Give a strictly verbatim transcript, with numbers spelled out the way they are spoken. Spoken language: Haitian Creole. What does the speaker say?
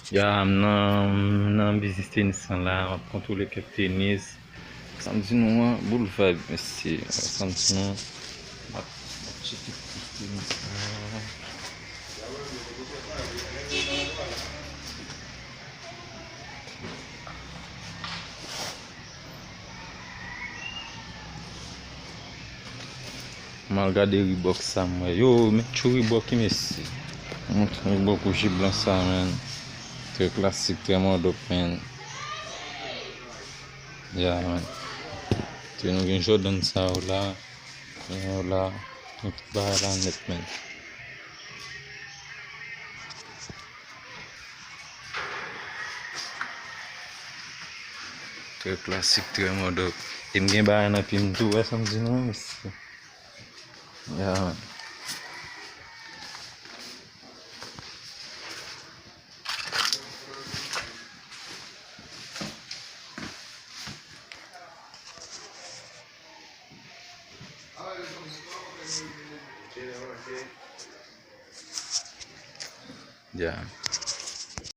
Ya, m nan, m nan biznis tenis lan la, m ap kontwole kèk tenis. Sa m di nou an, boul vibe, mesye. Sa m di nou, m ap, m ap tcheke ti tenis la. M al gade Reebok sa m wè. Yo, men tjou Reebok wi mesye. Montre Reebok wouj e blan sa, man. Trè klasik, trè mòdòp, man. Ya, man. Te nou gen Jordan sa yo la. Gen yo la. Gen tout bagay la nèt, man. Trè klasik, trè mòdòp. E m gen bagay nan pye m tou, wè sa m di nou an, mesye. Ya, man. Ya.